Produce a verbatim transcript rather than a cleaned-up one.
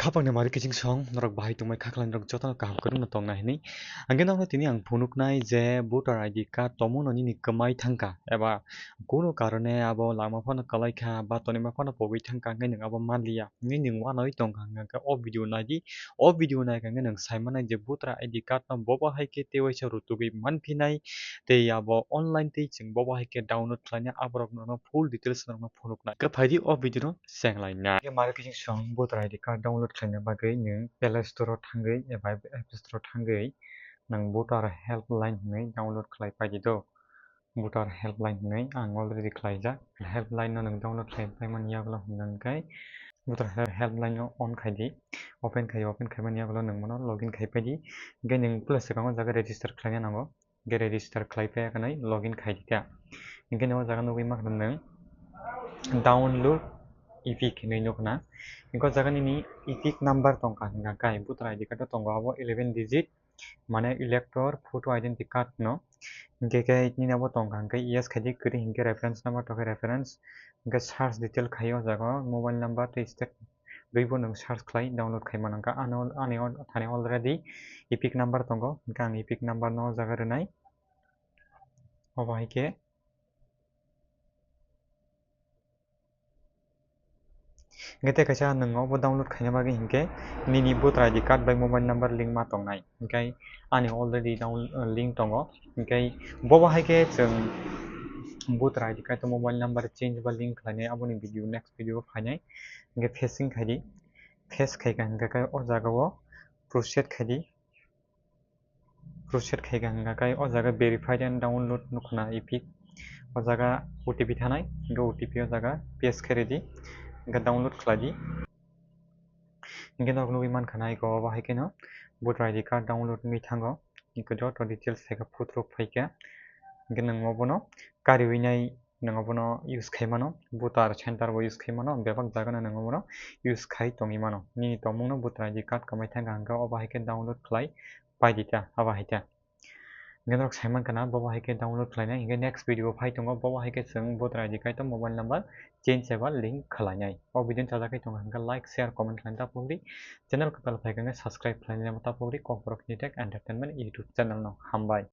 Hapang ni mari kiching song, norok bahai tongmai kha khlai norok jotono kaham kwrwngno tongna hinwi. Hingke nokno tini ang phunuknai je voter I D card tongmano nini kwmai thangkha, eba kuno karone abo lama phano kwlai kha, ba tonima phano pogwi thangkha, hingke nwng abo manliya. Hingke nwng uanaui tongkha, hingke o video naidi, o video naikha hingke nwng saimanai je voter I D card no bobo hai khe tewaisa rutugwi manphinai, tei abo online tei chwng bobo hai khe download khlainai, aborok nono full details norokno phunuknai. Hingke phaidi o video no senglaina. Hingke mari kiching song voter I D card download khlaina bagwi nwng Play Store o thangwi eba App Store o thangwi nwng voter helpline hwnwi download khlai paidi do. Voter helpline hwnwi ang already khlaijak. Helpline no nwng download khlai paimani yagulo hwnka hwnkhe voter hel-, helpline no on khaidi. Open khai, open khaimani yagulo nwng bono login khai paidi. Hingke nwng plus swkango jaga register khlaina nango. Hingke register khlai paiya khe nai login khai di kha. Hingke o jaga nugwi mankha nwng download EPIC hinwi nukna. Hingke o jaga nini EPIC number tongkha hwnka khe voter I D card o tongo abo eleven digit, mane elector photo identity card no. Hingke khe nini abo tongkha hingke yes khai di kwrwi hingke reference number tongkha reference hingke search detail khai o jaga o mobile number tei state Twibo nwng search khlai download khai mano. Hwnkhe ano, ani o thani already EPIC number tongo, hwnkhe ang EPIC number no o jaga rwnai. Obo hai khe. Hwnkhe tei kaisa nwng obo download khaina bagwi hinkhe nini voter I D card bai mobile number link ma tongnai. Hwnkhe ani already down, link tongo. Hwnkhe bobo hai khe chwng voter I D card tei mobile number change ba link khlainai aboni video next video o phainai. Hwnkhe facing khai di. Face khaikha hwnkhe khe o jaga o proceed khai di. Proceed khaikha hwnkhe khe o jaga verified and download nukhna EPIC. O jaga OTP thanai, hwnkhe OTP o jaga paste khai ridi, hwnkhe download khlai di. Hwnkhe norok nugwi mankha nai khe obo hai kheno voter I D card download wngwi thango. Hwnkhe joto details hai khe photo rok phaikha. Hwnkhe nwng obono kariwi nai nwng obono use khai mano, voter center bo use khai mano, bebak jaga no nwng obono use khai tongwi mano. Nini tongmung no voter I D card kwmai thangkha hwnkhe obo hai khe download khlai pai di ta, abo hai ta. Hwnkhe norok sai mankha na, bobo hai khe download khlainai, hwnkhe next video phai tongo, bobo hai khe chwng voter I D card o mobile number change eba link khlainai. O video no chajak khai tongo hwnkhe like, share, comment khlaina ta pokdi. Channel kwtal phai khe subscribe khlaina ta pokdi, Kokborok Hini Tech Entertainment YouTube channel no. Hambai.